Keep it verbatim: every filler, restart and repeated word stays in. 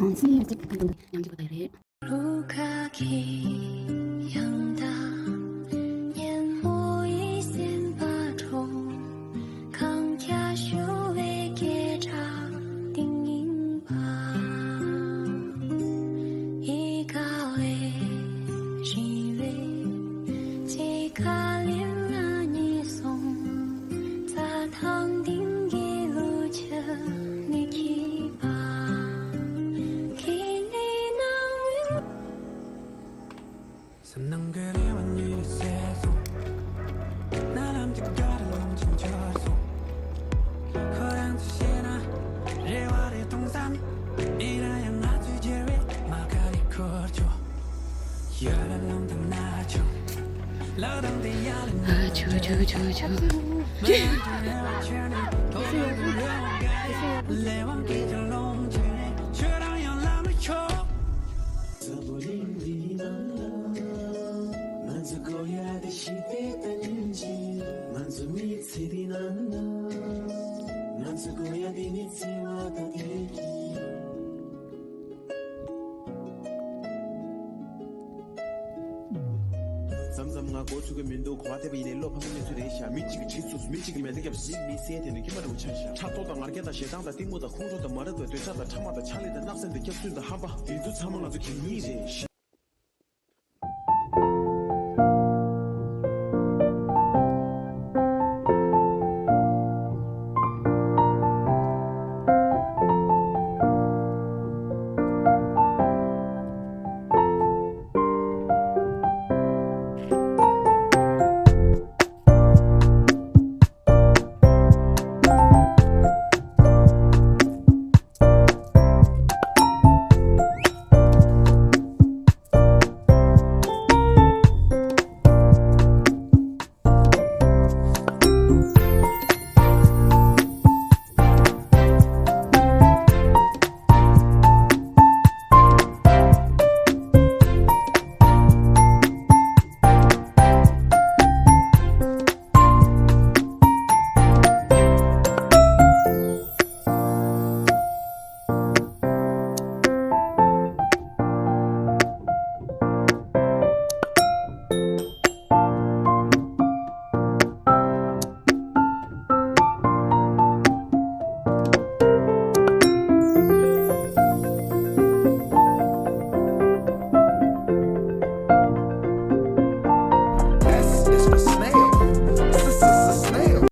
ཨང་ཚིག་ཡོད་ཚད་ཁ་ཁ་འདུག་ཡང་གཅིག་པ་ད་རེད། ལུ་ག་གི་ཡང་དག་ཉན་མོ་ཡི་སེམས་པ་འཕྲོག་གང་རྒྱ་ཞུ་བའི་སྐད་གྲགས་ཏིང་ངེ་པ། ཨི་ཀ་བའི་རི་བའི་ཅི་ཀ་ལིང་ང་ཉི་སོང་རྩྭ་ཐང་ཏིང་གི་ལུ་ཆ་ནི་ཁྱི་པ། ཁྱི་ནི་ནང་མི། སེམས་ནང་གི་རེ་བ་ཉིད་ཟད་སོང་། རྣ་ལམ་གྱི་དགའ་རི་ལོང་ཅིག་འཆར་སོང་། ཁོ་རང་ཚོས་བཤད་ན་རེ་བ་རེ་སྟོང་ཙམ། ཡིན་ན་ཡང་ང་ཚོས་བརྗེ་བའི་མ་ཁ་ལས་འཁོར་ཆོག་ཡར་ལ་ལོང་དང་ན་ཆུང་། ལག་དང་དེ་ཡར་ལ་ཨ་ཆུ་ཆུ་ཆུ་ཆུ། མ་ཡང་དུ་རེ་བ་ཆེར་ནས་ཐོག་ལ་དུ་རེ་བ་ག་ནས་ལས་དབང་གི་ཆུ་ལོང་ཆེ་ནས་ཆོས་རང་ཡང་ལ་མི་ཆོག་ང་ཚོ་དགོས་ཡ་དེ་ཞི་བདེ་དང་སྙིང་རྗེ། ང་ཚོ་མི་ཚེ་འདི་ན་ན། ང་ཚོ་དགོས་ཡ་དེ་མི་ཚེ་བ་དང་བདེ་སྐྱིད། མཚམས་མཚམས་ང་མགོ་ཚོས་ཀྱི་མི་འདུག་གོ་བ་དེ་བ་ཡིན་ནའི་བློ་ཕམ་པ་གནས་ཚུལ་རེད་ཤག་མི་གཅིག་གིས་བྲིས་ཚུགས། མི་གཅིག་གིས་མེ་མདའ་བརྒྱབ་ཚུགས། མི་སེ་དེ་ནི་ཁྱི་མ་འདྲ་བོ་ཆགས་ཤག་ཕྲག་དོག་དང་ང་རྒྱལ་དང་ཞེ་སྡང་དང་གཏི་མུག་དང་ཁོང་ཁྲོ་དང་མ་རབས་དང་འདོད་ཆགས་དང་ཕྲ་མ་དང་ཕྱག་ལས་དང་བརྣབ་སེམས་དང་སྐྱག་རྫུན་དང་ཧམ་པ། འདི་ཚོ་ཚང་མ་ང་ཚོ་གད་སྙིགས་རེད་ཤག